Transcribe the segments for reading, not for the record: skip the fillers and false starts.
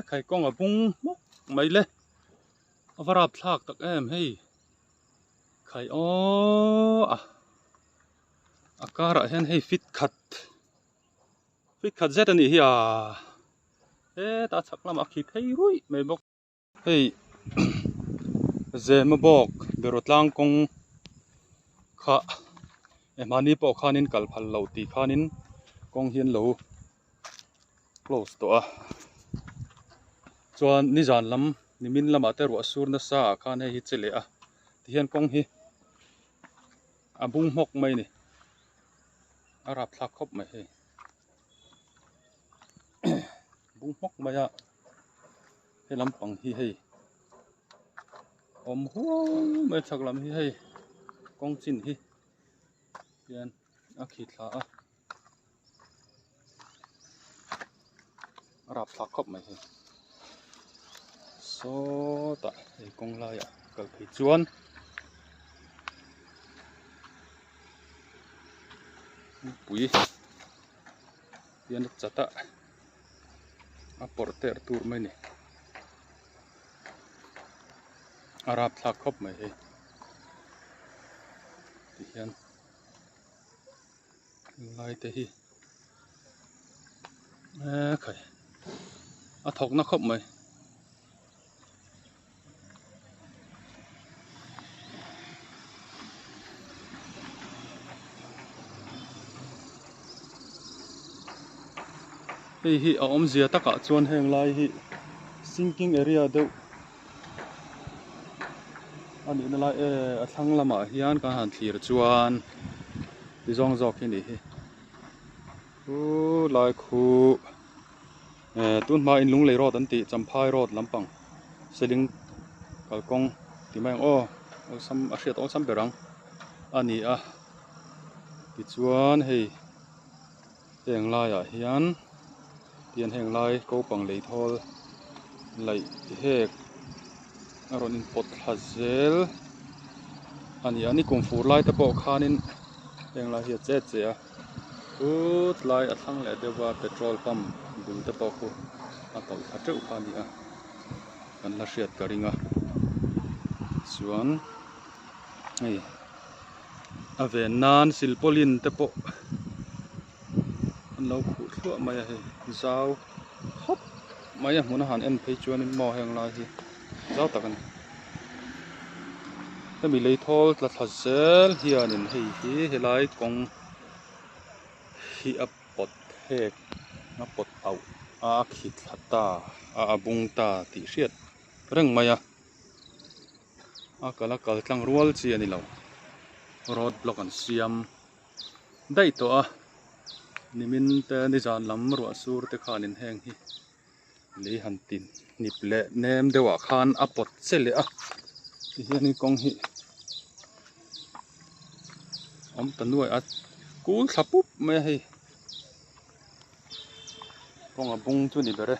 khai kawng a bung hmawk mai le a va rap thlak tak em hei khai aw a a karah hian hei fit khat fit khat zet a nih hi a hetah chhak lamah a khi phei ruih mai bawk. Hei Zema bawk beraw tlang kawng kha mahni pawh khanin kal phal loh tih khanin kawng hi an lo close tawh a chuan nizan lam nimin lamah te ruah sur nasa ah khan hei hi che leh a tihian kawng hi a bung hmawk mai a ni a rapthlak khawp mai hei bung hmawk mai a. He lampang hi hei awm huau mai chhak lam hi hei kawng chin hi hian a khi thla a a rapthlak khawp mai hei sawtah hei kawng laiah kal phei chuan pui hian a chat a. a pawrh terh tur mai a ni a rapthlak khawp mai hei tihian lai te hi ekhai a thawk na khawp mai. Hei hi a awmzia takah chuan heng lai hi sinking area deuh a nihna lai e a thlang lamah hian kan han thlir chuan ti zawng zawk hi a nih hi chu lai khu. Tun hma in Lunglei road an tih Champhai road lampang seling kalkawng tih mai ang aw awlsam a hriat awlsam ber ang a ni a tichuan hei heng laiah hian tian heng lai kopang lei thawl laih hek a rawn inpawt thla zel a ni a ni kum fur lai te pawh khanin heng lai hi a che che a. Chu tlai a thlang leh deuh a petrol pump bul te pawh khu a tawlh thla teuh kha a ni a kan la hriat ka ring a chuan hei a ven nan silpaulin te pawh an lo khuh thluah mai a hei zau khawp mai a hmun a han en phei chuanin maw heng lai hi zau tak a ni hemi lei thawl tla thla zel hianin hei hi helai kawng hi a pawt hek a pawt auh a a khi thla ta a a bung ta tih hriat reng mai a a kal a kal tlang rual chi a ni lo road block an siam daih tawh a nimin te nizan lam ruah sur te khanin heng hi. Lei han tin hnip leh nem deuhah khan a pawt che leh a tihianin kawng hi awm ta nuai a kul thla pup mai a hei kawng a bung chu a ni ber e.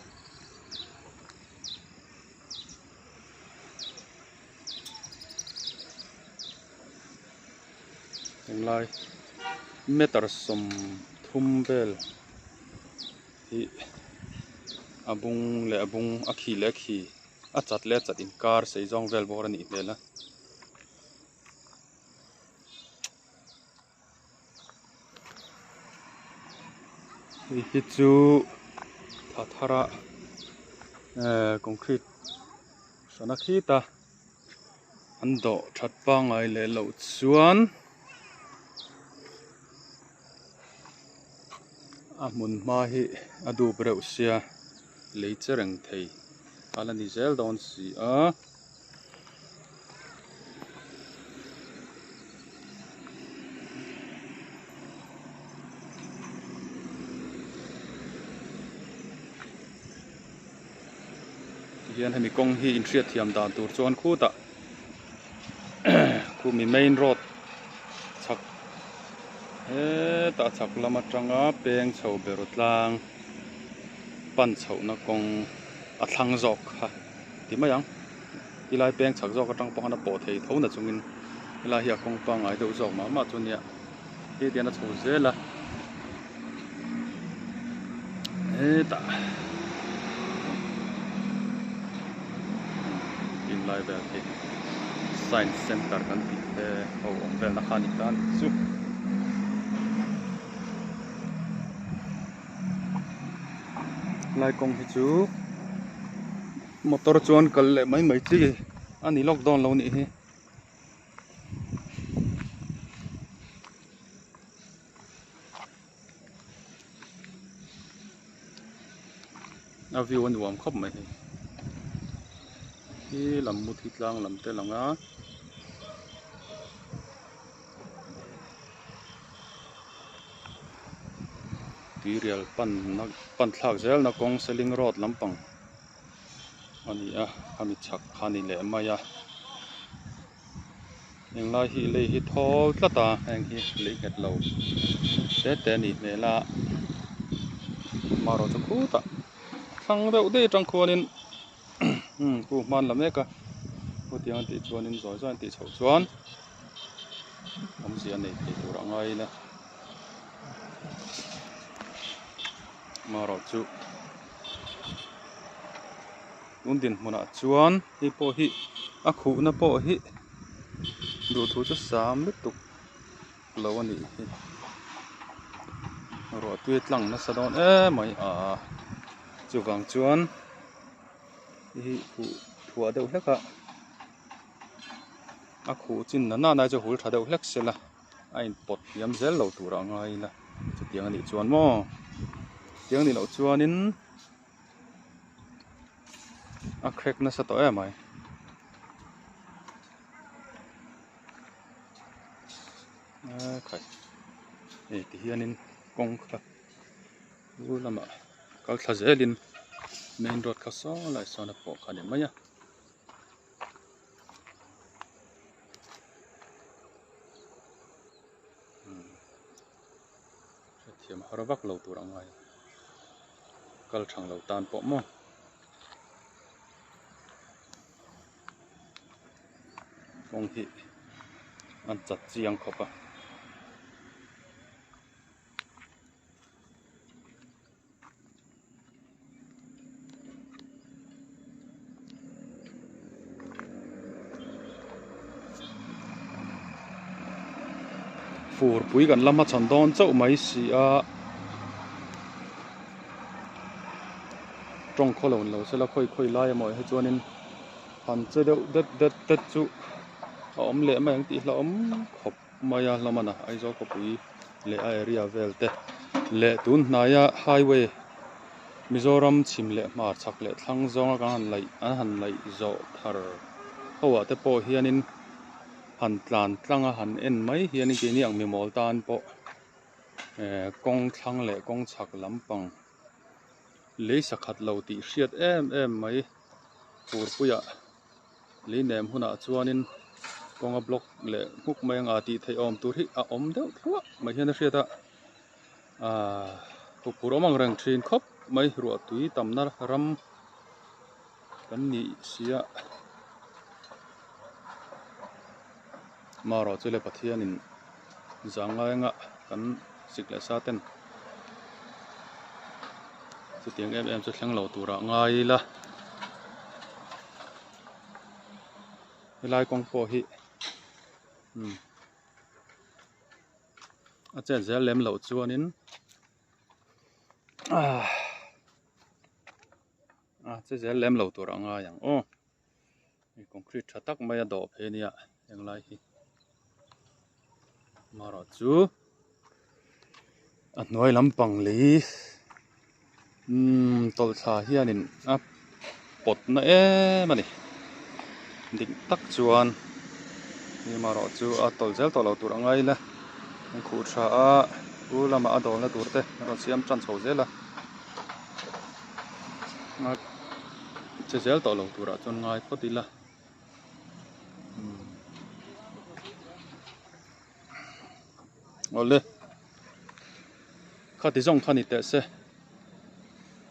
Tunlai meter 30 vel. Ih a bung leh a bung a khi leh a khi a chat leh a chat inkar sei zawng vel bawr a nih hmel a. Hei hi chu thla thar a ehh concrete hran a khit a an dawh that pangngai leh loh chuan. A hmun hma hi a dup reuh sia lei che reng thei a la ni zel dawn si a. Tihian hemi kawng hi inhriatthiam dan tur chuan khutah khumi main road chhak hetah chhak lam atanga peng chho ber tlang pan chhohna kawng a thlang zawk kha ti mai ang tilai peng chhak zawk atang pawh khan a pawh thei tho na chungin helai hi a kawng pangngai deuh zawk mah mah chu nia hetiang a chho zel a hetah. Khilai vel khi science center kan tih te ho awm velna kha a ni ta a nih chu. Helai kawng hi chu motor chuan kal leh mai mai chi a ni lawk dawn lo nih hi. A view a nuam khawp mai hei khi lam mut hi tlang lam te lang a. Tuirial panna pan thlak zelna kawng seling road lampang a ni a khami chhak kha a ni leh mai a englai hi lei hi thawl tlat a heng hi lei nghet lo te te a nih hmel a amaherawhchu khutah thlang deuh daih atang khuanin khu hman la mek a hetiang a tih chuanin zawi zawi an tih chhoh chuan awmzia nei thei tur a ngain a amaherawhchu tun dinhmunah chuan hei pawh hi a khuhna pawh hi duhthu chu sam lutuk lo a nih hi ruah tui a tlang nasa dawn emai a chuvang chuan hei hi khuh thuah deuh hlek a a khuh chin na nana chu hul tha deuh hlek sela a inpawt hniam zel lo tur a ngai ila chutiang a nih chuan maw chutiang a nih loh chuanin a crack nasa tawh em mai. Ekhai hei ti hianin kawng kha lu lamah kal thla zelin main road kha saw lai sawn a pawh kha a ni mai a. Hrethiam har vak lo tur a ngai a kal thang lo tan pawh maw. Kawng hi an chat chiang khawp a. Fur pui kan la hmachhawn dawn chauh mai si a tawng khaw lo ni lo sela khawi khawi lai emaw hi chuanin han che deuh det det det chu a awm leh mai ang tih hlauhawm khawp mai a hlawm a na Aizawl khawpui leh a area vel te leh tun hnaia highway Mizoram chhim leh hmar chhak leh thlang zawnga kan han laih an han laih zawh thar ho ah te pawh hianin han tlan tlang a han en mai hianin keini ang mimawl tan pawh eh kawng thlang leh kawng chhak lampang lei sakhat lo tih hriat em em mai furpuiah lei nem hunah chuanin kawnga block leh hmuk mai anga tih theih awm tur hi a awm deuh thluah mai hian a hriat a ahh huphurh awm ang reng thin khawp mai ruah tui tamna ram kan nih si a marawh chu le Pathianin zangngai anga kan sik leh sa ten chutiang em em chu thleng lo turah ngai ila helai kawng pawh hi umm a chet zel lem loh chuanin ahh a che zel lem lo turah ngai ang aw. Concrete tha tak mai a dawh phei a nia henglai hi marawh chu a hnuai lampang lei umm tawlhthla hianin a pawt na em a ni dik tak chuan hei marawh chu a tawlh zel tawh lo tur a ngai ila an khuh tha a u lamah a dawlna tur te an rawn siam tan chho zel a. Che zel tawh lo turah chuan ngai phawt ila awle khati zawng kha ni teh se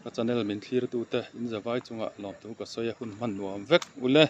ka channel min thlir tute in zavai chungah lawmthu ka sawi a hun hman nuam vek ule.